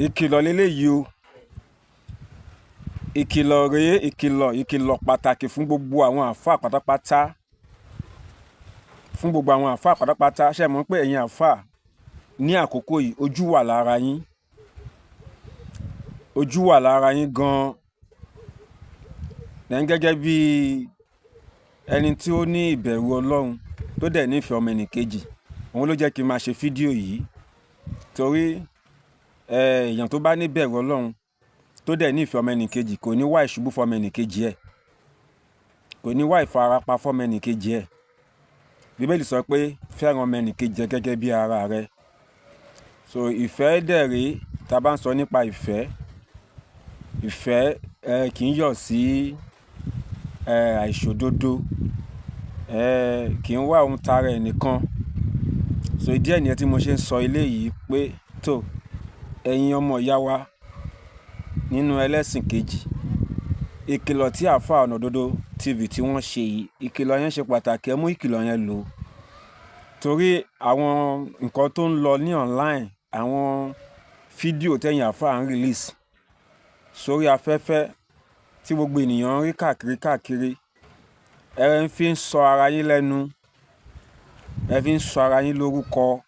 Ìkìlọ̀ leléyìí o. Ìkìlọ̀ rèé, ìkìlọ̀, ìkìlọ̀ pàtàkì fún gbogbo àwọn àáfàá pátápátá. Fún gbogbo àwọn àáfàá pátápátá. Ṣé ẹ mọ̀ pé ẹ̀yin àáfàá ní àkókò yìí, ojú wà lára yín. Ojú wà lára yín gan-an. Then gẹ́gẹ́ bí ẹni tí ó ní ìbẹ̀rù Ọlọ́run tó dẹ̀ nífẹ̀ẹ́ ọmọ ẹnì kejì, òun ló jẹ́ kí n máa ṣe fídíò yìí. Torí èèyàn tó bá ní ìbẹ̀rù Ọlọ́run tó dẹ̀ nífẹ̀ẹ́ ọmọ ẹnì kejì kò ní wá ìṣubú fún ọmọ ẹnì kejì ẹ̀. Kò ní wá ìfarapa fún ọmọ ẹnì kejì ẹ̀. Bíbélì sọ pé fẹ́ràn ọmọ ẹnì kejì ẹ gẹ́gẹ́ bí ara rẹ. So ìfẹ́ dẹ̀ rèé, tí a bá ń sọ nípa ìfẹ́, ìfẹ́ kì í yọ̀ sí àìṣòdodo, kì í wá ohun tara ẹnìkan. So ìdí ẹ̀ nìyẹn tí mo ṣe ń sọ eléyìí pé tó ẹ̀yin ọmọ ìyá wa nínú ẹlẹ́sìn kejì, ìkìlọ̀ tí àáfàá Ọ̀nà Òdodo TV tí wọ́n ṣe yìí, ìkìlọ̀ yẹn ṣe pàtàkì, ẹ mú ìkìlọ̀ yẹn lò. Torí àwọn nǹkan tó ń lọ ní online, àwọn fídíò tẹ̀yin àáfàá ń release sórí afẹ́fẹ́ tí gbogbo ènìyàn ń rí káàkiri káàkiri, ẹ ń fi ń sọ ara yín lẹ́nu, ẹ fi ń sọ ara yín lórúkọ.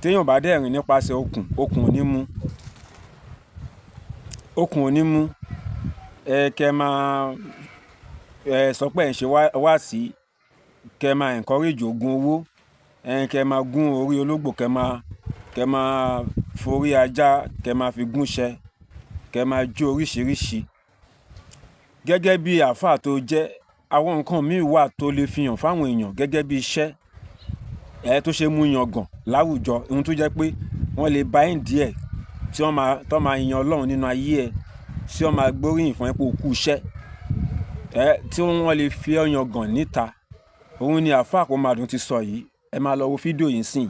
Tí èèyàn bá dẹ̀ rìn nípasẹ̀ okùn, okùn ò ní mú. Okùn ò ní mú. Ẹ kẹ máa sọ pé ẹ̀ ń ṣe wáàsí, kẹ máa encourage ògùn owó, ẹ kẹ máa gún orí ológbò, kẹ máa forí ajá, kẹ máa fi gúnṣẹ́, kẹ máa jó oríṣìíríṣìí. Gẹ́gẹ́ bí àáfàá tó jẹ́, àwọn nǹkan míì wà tó lè fi hàn fáwọn èèyàn gẹ́gẹ́ bí iṣẹ́ tó ṣe mú yangàn láwùjọ, ohun tó jẹ́ pé wọ́n lè bá ẹ̀ díẹ̀ tí wọ́n máa tó máa yan Ọlọ́run nínú ayé ẹ, tí wọ́n máa gbóríyìn fún ẹ pé o kú iṣẹ́ tí wọ́n lè fi ọ́ yangàn níta. Òun ni àáfàá Àpọ̀màdùn ti sọ yìí. Ẹ máa lọ wo fídíò yìí sìn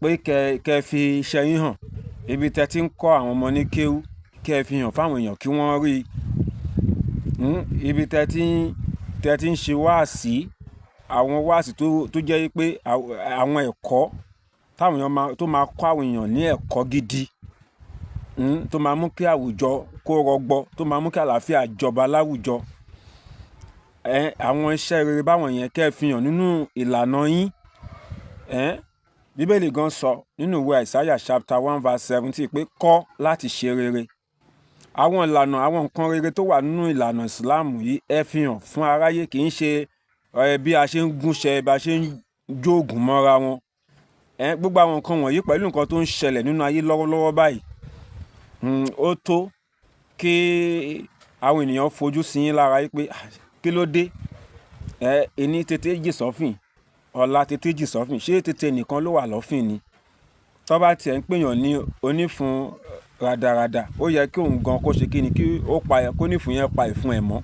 pé kẹ fi iṣẹ́ yín hàn, ibi tẹ́ ti ń kọ́ àwọn ọmọ ní kéwú, kẹ fi hàn fáwọn èèyàn kí wọ́n rí i, ibi tẹ́ ti ń ṣe wáàsí, àwọn wáàsí tó jẹ́ pé àwọn ẹ̀kọ́ táwọn èèyàn máa tó máa kọ́ àwọn èèyàn ní ẹ̀kọ́ gidi, tó máa mú kí àwùjọ kó rọgbọ, tó máa mú kí àlàáfíà jọba láwùjọ. Àwọn iṣẹ́ rere báwọn yẹn kẹ́ fi hàn nínú ìlànà yín. Bíbélì gan sọ nínú ìwé Isaiah chapter 1 verse 17 pé kọ́ láti ṣe rere. Àwọn ìlànà, àwọn nǹkan rere tó wà nínú ìlànà Ìsìláàmù yìí, ẹ fi hàn fún aráyé. Kì í ṣe bí a ṣe ń gúnṣẹ́, bí a ṣe ń jóògùn mọ́ra wọn. Gbogbo àwọn nǹkan wọ̀nyí pẹ̀lú nǹkan tó ń ṣẹlẹ̀ nínú ayé lọ́wọ́lọ́wọ́ báyìí, ó tó kí àwọn ènìyàn fojú sí yín lára yìí pé kí ló dé? Ení tètè jì sọ́fìn, ọ̀la tètè jì sọ́fìn, ṣé tètè nìkan ló wà lọ́fìn ni? Tó bá tiẹ̀ ń pèèyàn ní onífun ràdàràdà, ó yẹ kí òun gan kó ṣe kíni, kí ó pa, kó nífun yẹn pa ìfun ẹ̀ mọ́.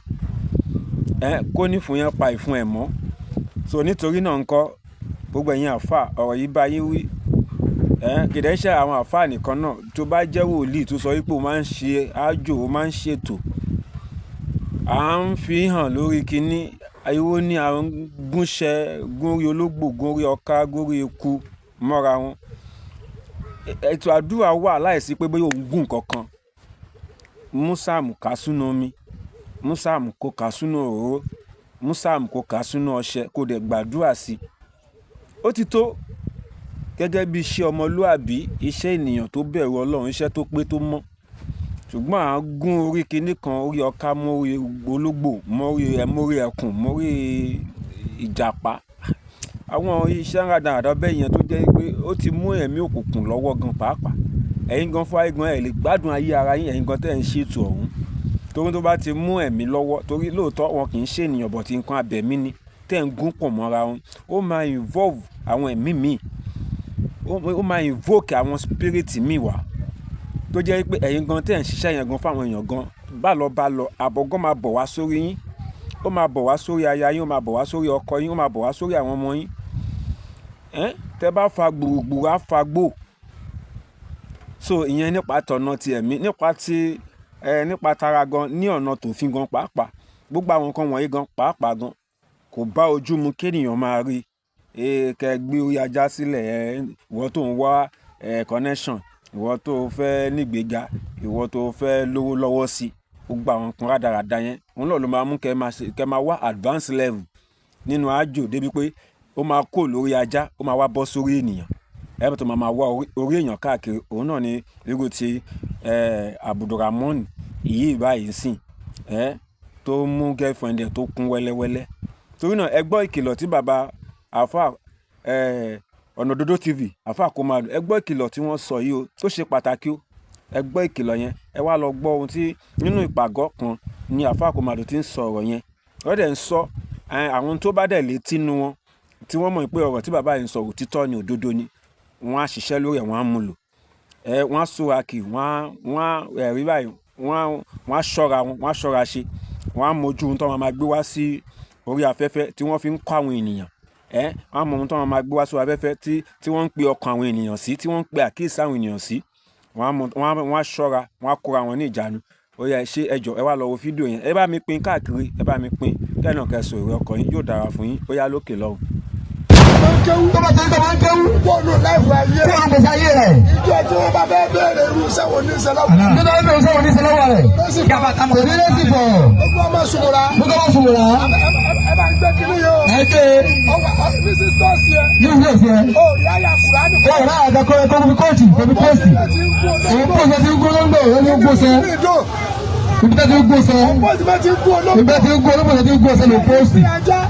Kó nífun yẹn pa ìfun ẹ̀ mọ́. So nítorí náà ńkọ́, gbogbo ẹ̀yin àáfàá, ọ̀rọ̀ yìí bá yín wí. Kì í dẹ̀ ṣe àwọn àáfàá nìkan náà. Tó bá jẹ́ wòlíì tó sọ wípé o máa ń ṣe àjò, o máa ń ṣètò, à ń fi hàn lórí kíní, èwo ní à ń gúnṣẹ́, gúnrí ológbò, gúnrí ọká, gúnrí eku mọ́ra wọn. Ètò àdúrà wà láìsí pé bóyá òun gún nǹkan kan. Mú sáàmù ká sínú omi, mú sáàmù kó ká sínú òróró, mú sáàmù kó ká sínú ọṣẹ, kó dẹ̀ gbàdúrà sí i. Ó ti tó gẹ́gẹ́ bí iṣẹ́ ọmọlúàbí, iṣẹ́ ènìyàn tó bẹ̀rù Ọlọ́run, iṣẹ́ tó pé, tó mọ́. Ṣùgbọ́n à ń gún orí kíní kan, orí ọká, mórí ológbò, mórí mórí ẹkùn, mórí ìjàpá. Àwọn iṣẹ́ rádaràda bẹ́ẹ̀ yẹn tó jẹ́ pé ó ti mú ẹ̀mí òkùnkùn lọ́wọ́ gan pàápàá. Ẹ̀yin gan fún gan ẹ lè gbádùn ayé ara yín, ẹ̀yin gan tẹ́ ẹ̀ ń ṣètò ọ̀hún. Torí tó bá ti mú ẹ̀mí lọ́wọ́, torí lóòótọ́ wọn kì í ṣe ènìyàn, but nǹkan abẹ̀mí ni tẹ́ ń gún pọ̀ mọ́ra wọn. Ó máa involve àwọn ẹ̀mí míì, ó máa invoke àwọn spirit míì wá tó jẹ́ pé ẹ̀yin gan tẹ́ ẹ̀ ń ṣiṣẹ́ yẹn gan fún àwọn èèyàn gan, bá lọ bá lọ, àbọ̀ gan máa bọ̀ wá sórí yín, ó máa bọ̀ wá sórí aya yín, ó máa bọ̀ wá sórí ọkọ yín, ó máa bọ̀ wá sórí àwọn ọmọ yín. Tẹ́ bá fa gbùrùgbùrù, á fa gbò. So ìyẹn nípa tọ̀nà ti ẹ̀mí, nípa ti nípa tara gan, ní ọ̀nà tòfin gan pàápàá. Gbogbo àwọn nǹkan wọ̀nyí gan pàápàá gan kò bá ojú mu kí ènìyàn máa rí. Kẹ́ gbé orí ajá sílẹ̀. Ìwọ tó ń wá connection, ìwọ tó fẹ́ nígbéga, ìwọ tó fẹ́ lówó lọ́wọ́ sí, gbogbo àwọn nǹkan rádaràda yẹn, òun náà ló máa mú kẹ́ máa ṣe, kẹ́ máa wá advance level nínú àjò, débi pé ó máa kó lórí ajá, ó máa wá bọ́ sórí ènìyàn. Ẹ tó máa wá orí èèyàn káàkiri. Òun náà ni irú ti Abdulrahman yìí báyìí sìn tó mú girlfriend ẹ̀ tó kún wẹ́lẹ́wẹ́lẹ́. Torí náà, ẹ gbọ́ ìkìlọ̀ tí bàbá àfa Ọ̀nà Òdodo TV, àfa Kòmàdù, ẹ gbọ́ ìkìlọ̀ tí wọ́n sọ yìí o, tó ṣe pàtàkì o. Ẹ gbọ́ ìkìlọ̀ yẹn. Ẹ wá lọ gbọ́ ohun tí nínú ìpàgọ́ kan ní àfa Kòmàdù ti ń sọ ọ̀rọ̀ yẹn. Wọ́n dẹ̀ ń sọ àwọn tó bá dẹ̀ létí nu wọn, tí wọ́n mọ̀ pé ọ̀rọ̀ tí bàbá yìí ń sọ òtítọ́ ni, òdodo ni, wọ́n á ṣiṣẹ́ lórí ẹ̀, wọ́n á mú lò. Wọ́n á sóra kì, wọ́n á ẹ̀rí báyìí, wọ́n á ṣọ́ra wọn, wọ́n á ṣọ́ra ṣe, wọ́n á mójú ohun tó máa gbé wá sí orí afẹ́fẹ́ tí wọ́n fi ń kọ́ àwọn ènìyàn. Wọ́n á mọ ohun tó máa gbé wá sí orí afẹ́fẹ́ tí wọ́n ń pe ọkàn àwọn ènìyàn sí, tí wọ́n ń pe àkíyèsí àwọn ènìyàn sí. Wọ́n á mọ, wọ́n á ṣọ́ra, wọ́n á kóra wọn ní ìjánu. Ó yá, ṣé ẹ jọ̀ọ́, ẹ wá lọ wo fídíò yẹn. Ẹ bá mi pín káàkiri, ẹ bá mi pín kẹ́nà kẹsàn èrò ọkàn yín. Yóò dára fún yín. Ó yá, lókè lọ́hùn. Tó bá tẹ̀lé tó máa ń kéwú. Bọ́ọ̀lù láìpẹ́ ayé. Kó o gbèsè ayé rẹ̀. Ìjọ tí wọ́n bá fẹ́ béèrè irú iṣẹ́ wo ní iṣẹ́ lọ́wọ́. Nígbà tó ń sẹ́wọ̀n ní sẹ́lọ́wọ́ rẹ̀. Kò ní lẹ́sìn fọ̀. Gbogbo ọmọ sùnwòrà. Gbogbo ọmọ sùnwòrà. Ẹ bá ń gbé kiri yìí o. Ẹ ké. Ọwọ́ ní sisters yẹn. Yóò wúlò sí ẹ. Ó rí àyà Kùránì. Ó rà àga kọ́ kó fi kóòtù, kó fi póòsì. Òun póòsì ti ń gún lóńgbò, ó ní gún sẹ́. Ibi tó ti ń gún sẹ́. Póòsì bá ti ń gún olóńgbò. Ibi tó ti ń gún olóńgbò tó ti ń gún sẹ́ ló póòsì.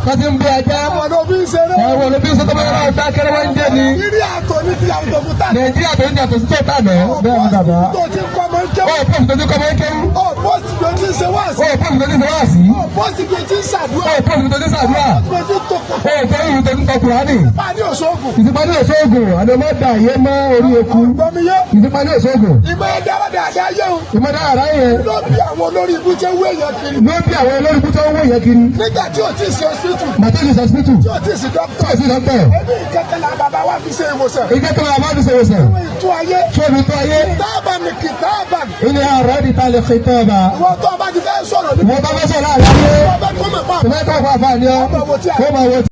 Tó ti ń bí ajá. Ẹ̀wọ̀n ló fi ń ṣeré. Ẹ̀wọ̀n ló fi ń ṣe tó bá yára ọ̀tá kẹrẹ wọ́n ń jẹ́ ni. Nàìjíríà tó ní ti yàtọ̀ fún tà. Nàìjíríà tó ń yàtọ̀ sí tó tà náà. Bẹ́ẹ̀ ni bàbá. Tó ti kọ́ ọmọ ń kéwú. Ó póòsì tó ti kọ́ ọmọ ń kéwú. Ó póòsì tó ti ń ṣe wáàsí. Ó póòsì tó ti ń ṣe wáàsí. Ó póòsì tó ti ń ṣàdúrà. Ó póòsì tó ti ń ṣàdúrà. Ó póòsì tó ti ń tọkọ. Ó póòsì tó ti ń tọ Kùránì. Ìpàdé òṣogùn. Ìsìnpá ní òṣoògùn, àdèmọ́dà yé mọ́ orí eku. Gbọ́miyé. Ìsìnpá ní òṣoògùn. Ìmọ̀ dáradára yé o. Ìmọ̀ dáradára yẹn. Ló bí àwọn olórí ibú jẹ́ wé yẹn kiri. Ló bí àwọn olórí ibú tó ń wé yẹn kiri. Nígbà tí o ti ṣe hospital. Màtí o ti ṣe hospital. Tí o ti ṣe doctor. Tí o ti ṣe doctor. Ebi ìkẹ́kẹ́ la bàbá wa fi ṣe ìwòsàn. Ìkẹ́kẹ́ la bàbá fi ṣe ìwòsàn. Ìtú ayé. Tí o fi tó ayé. Kìtàbà ni kìtàbà. Ilé ààrẹ ti ta lè kìtàbà. Ìwọ tó o bá ti fẹ́ sọ̀rọ̀ ní. Ìwọ tó bá sọ̀rọ̀ àlàyé. Ìwọ bá kọ́ mọ̀ pa. Ìwọ tó bá fà ní ọ. Kó máa wo.